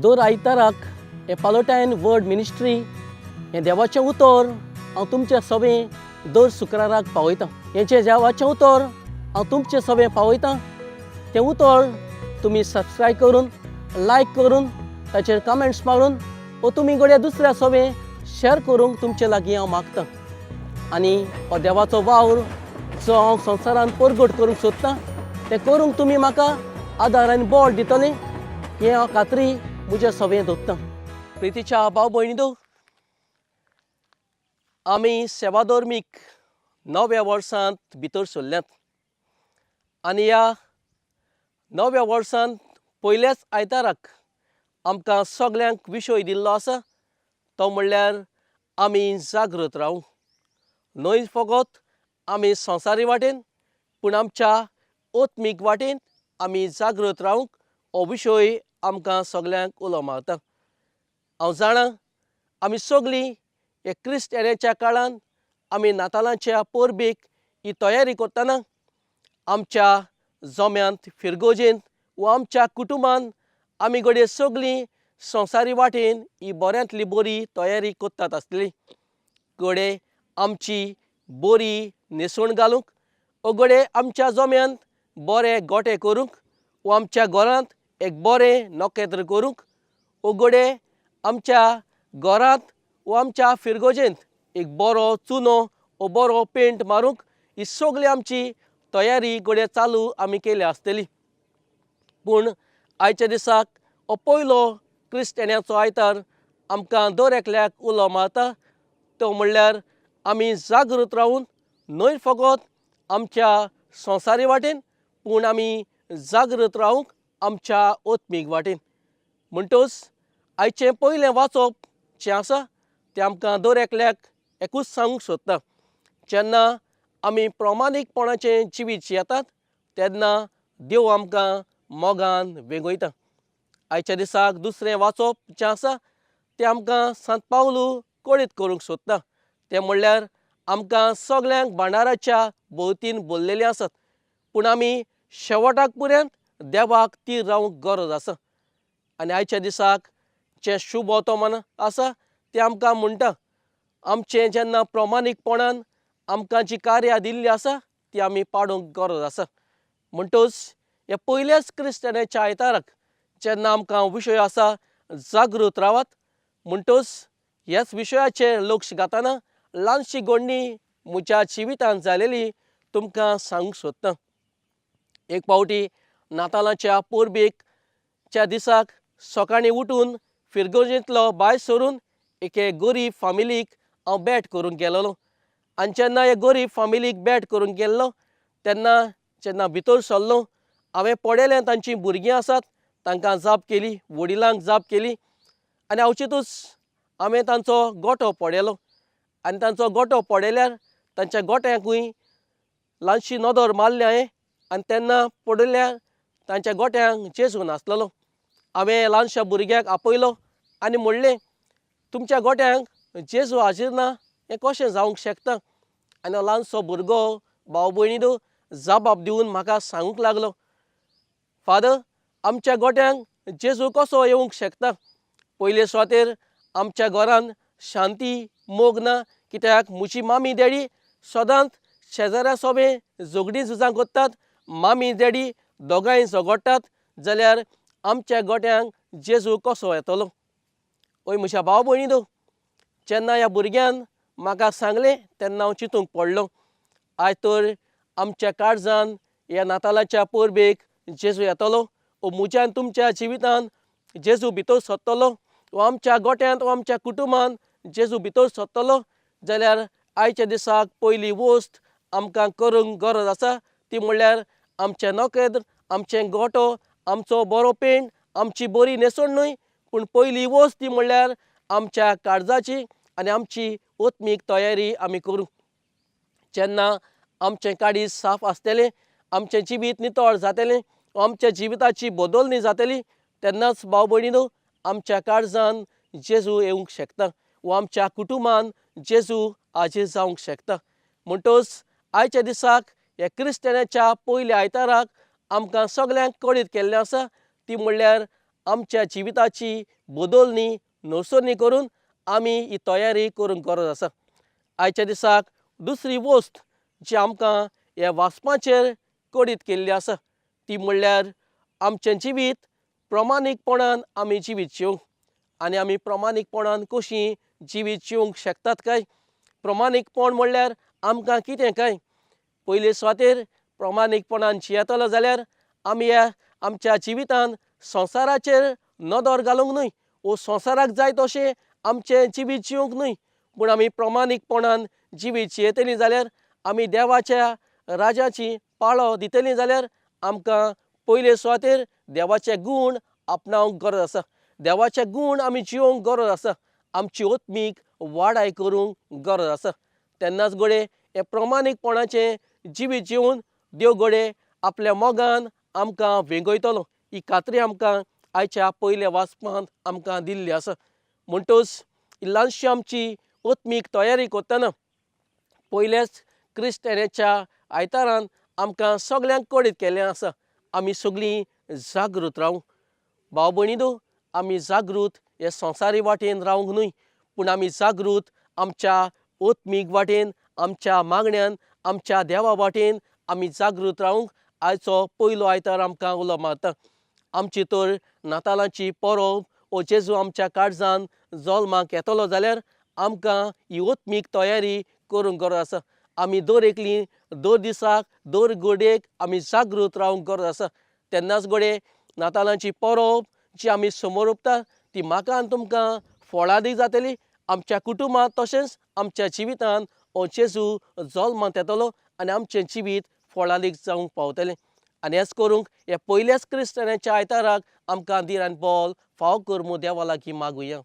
दर आयताराक हें पालोटायन वर्ड मिनिस्ट्री हें देवाचें उतर हांव तुमचे सवें दर शुक्राराक पावयतां. हें जें देवाचें उतर हांव तुमचे सवें पावयतां तें उतर तुमी सबस्क्रायब करून, लायक करून, ताचेर कमेंट्स मारून वो तुमी घडये दुसऱ्या सवें शेअर करूंक तुमचे लागीं हांव मागतां. आनी हो देवाचो वावर जो हांव संवसारांत परगट करूंक सोदतां तें करूंक तुमी म्हाका आदार आनी बळ दितले हें हांव खात्री म्हज्या सवें दवरतां. प्रितीच्या भाव भयणी, आमी सेवाधर्मीक नव्या वर्सांत भितर सरल्यात आनी ह्या नव्या वर्सांत पयल्याच आयताराक आमकां सगल्यांक विशय दिल्लो आसा तो म्हणल्यार आमी जागृत रावूं. न्हय फकत आमी संवसारी वाटेन पूण आमच्या आत्मीक वाटेन आमी जागृत रावंक हो विशय आमकां सगल्यांक उलो मारता. हांव जाणां आमी सगळीं हे क्रिस्त येण्याच्या काळान आमी नातालांच्या परबेक ही तयारी करतना आमच्या जोम्यांत फिरगोजेंत वा आमच्या कुटुंबान आमी घडये सगळीं संवसारी वाटेन ही बऱ्यांतली बरी तयारी करतात आसतली. घडये आमची बरी न्हेसवण घालूंक वो घडये आमच्या जोम्यांत बरे गोटे करूंक वो आमच्या घरांत एक बरें नखेत्र करूंक वो घडये आमच्या घरांत वो आमच्या फिरगोजेंत एक बरो चुनो वो बरो पेंट मारूंक ही सगळी आमची तयारी घडये चालू आमी केल्या आसतली. पूण आयच्या दिसाक हो पयलो क्रिस्त येण्याचो आयतार आमकां दर एकल्याक उलो मारता तो म्हणल्यार आमी जागृत रावून न्हय फकत आमच्या संवसारी वाटेन पूण आमी जागृत रावूंक आमच्या आत्मीक वाटेन. म्हणटच आयचें पयलें वाचप जें आसा तें आमकां दर एकल्याक एकूच सांगूंक सोदता, जेन्ना आमी प्रमाणीकपणाचें जिवीत जियेतात तेन्ना देव आमकां मोगान वेंगयता. आयच्या दिसाक दुसरें वाचप जें आसा तें आमकां सांत पावलू कळीत करूंक सोदता, तें म्हणल्यार आमकां सगल्यांक भांडाराच्या भोंवतीन भरलेलीं आसात पूण आमी शेवटाक पर्यंत देवाक तीर रावंक गरज आसा. आनी आयच्या दिसाक जें शुभ वर्तमान आसा तें आमकां म्हणटा आमचें जेन्ना प्रमाणीकपणान आमकां जी कार्यां दिल्ली आसा ती आमी पाडूंक गरज आसा. म्हणटच ह्या पयल्याच क्रिस्तांवाच्या आयताराक जेन्ना आमकां विशय आसा जागृत रावात, म्हणटच ह्याच विशयाचेर लक्ष घालतना ल्हानशी घडणी म्हज्या जिवितांत जालेली तुमकां सांगूंक सोदतां. एक फावटी नातालाच्या परबेकच्या दिसाक सकाळीं उठून फिरगर्जेंतलो भायर सरून एके गरीब फामिलीक हांव भेट करूंक गेलोलो. आनी जेन्ना हे गरीब फामिलीक भेट करूंक गेल्लो तेन्ना जेन्ना भितर सरलो हांवें पळयलें तांचीं भुरगीं आसात, तांकां जाप केली, वडिलांक जाप केली आनी अवचितूच हांवें तांचो गोटो पळयलो. आनी तांचो गोटो पळयल्यार तांच्या गोट्यांकूय ल्हानशी नदर मारली हांवें आनी तेन्ना पळयल्यार तांच्या गोट्यांक जेजू नासलेलो. हांवें ल्हानशा भुरग्याक आपयलो आनी म्हणलें, तुमच्या गोट्यांक जेजू हाजीर ना हें कशें जावंक शकता? आनी ल्हानसो भुरगो भाव भयणी जबाब दिवन म्हाका सांगूंक लागलो, फादर आमच्या गोट्यांक जेजू कसो येवंक शकता? पयले सुवातेर आमच्या घरान शांती मोग ना, कित्याक म्हजी मामी डॅडी सदांच शेजाऱ्या सोबें झगडीं झुजां करतात, मामी डॅडी दोगांय झगडटात, जाल्यार आमच्या गोट्यांक जेजू कसो येतलो? ओय म्हज्या भाव भयणी, जेन्ना ह्या भुरग्यान म्हाका सांगलें तेन्ना हांव चिंतूंक पडलो, आयज तर आमच्या काळजान ह्या नातालाच्या परबेक जेजू येतलो वो म्हज्या तुमच्या जिवितान जेजू भितर सरतलो वो आमच्या गोट्यांत वो आमच्या कुटुंबान जेजू भितर सरतलो, जाल्यार आयच्या दिसाक पयली वस्त आमकां करूंक गरज आसा ती म्हणल्यार आमचें नखेत्र, आमचें गोटो, आमचो बरो पेंट, आमची बरी न्हेसवण न्हय, पूण पयली वस्त ती म्हणल्यार आमच्या काळजाची आनी आमची आत्मीक तयारी आमी करूं. जेन्ना आमचें काळीज साफ आसतलें, आमचें जिवीत नितळ जातलें, आमच्या जिविताची बदलणी जातली, तेन्नाच भाव भयणीनो आमच्या काळजान जेजू येवंक शकता वो आमच्या कुटुंबान जेजू हाजीर जावंक शकता. म्हणटच आयच्या दिसाक ह्या क्रिस्तांवाच्या पयल्या आयताराक आमकां सगल्यांक कळीत केल्लें आसा ती म्हणल्यार आमच्या जिविताची बदलणी नवसरणी करून आमी ही तयारी करूंक गरज आसा. आयच्या दिसाक दुसरी वस्त जी आमकां ह्या वाचपाचेर कळीत केल्ली आसा ती म्हणल्यार आमचें जिवीत प्रमाणीकपणान आमी जिवीत जिवंक. आनी आमी प्रमाणीकपणान कशीं जिवीत जिवंक शकतात काय? प्रमाणीकपण म्हणल्यार आमकां कितें काय? पयले सुवातेर प्रमाणीकपणान जियेतलो जाल्यार आमी ह्या आमच्या जिवितान संवसाराचेर नदर घालूंक न्हय वो संवसाराक जाय तशें आमचें जिवीत जिवंक न्हय, पूण आमी प्रमाणीकपणान जिवीत जियेतलीं जाल्यार आमी देवाच्या राजाची पाळो दितलीं जाल्यार आमकां पयले सुवातेर देवाचे गूण आपणावंक गरज आसा. देवाचे गूण आमी जिवोवंक गरज आसा. आमची आत्मीक वाडाय करूंक गरज आसा. तेन्नाच घडये हें प्रमाणीकपणाचें जिवीत जिवन देव घडये आपल्या मोगान आमकां वेंगयतलो. ही खात्री आमकां आयच्या पयल्या वाचपांत आमकां दिल्ली आसा. म्हणटच ही ल्हानशी आमची आत्मीक तयारी करतना पयल्याच क्रिस्तेनाच्या आयतारान आमकां सगल्यांक कळीत केल्लें आसा, आमी सगळीं जागृत रावूंक. भाव भयणींनो, आमी जागृत हे संवसारी वाटेन रावंक न्हय, पूण आमी जागृत आमच्या आत्मीक वाटेन, आमच्या मागण्यान, आमच्या देवा वाटेन आमी जागृत रावूंक आयचो पयलो आयतार आमकां उलो मारता. आमची तर नातालांची परब ओ जेजू आमच्या काळजान जल्माक येतलो जाल्यार आमकां ही आत्मीक तयारी करूंक गरज आसा. आमी दर एकली दर दिसाक दर घडयेक आमी जागृत रावंक गरज आसा. तेन्नाच घडये नातालांची परब जी आमी समोर उरता ती म्हाका आनी तुमकां फळादीक जातली. आमच्या कुटुंबांत तशेंच आमच्या जिवितांत हो जेजू जल्मांत येतलो आनी आमचें जिवीत फळादीक जावंक पावतलें. आनी हेंच करूंक ह्या पयल्याच क्रिस्तांवाच्या आयताराक आमकां धीर आनी बल फावो कर म्हूण देवा लागीं मागुया.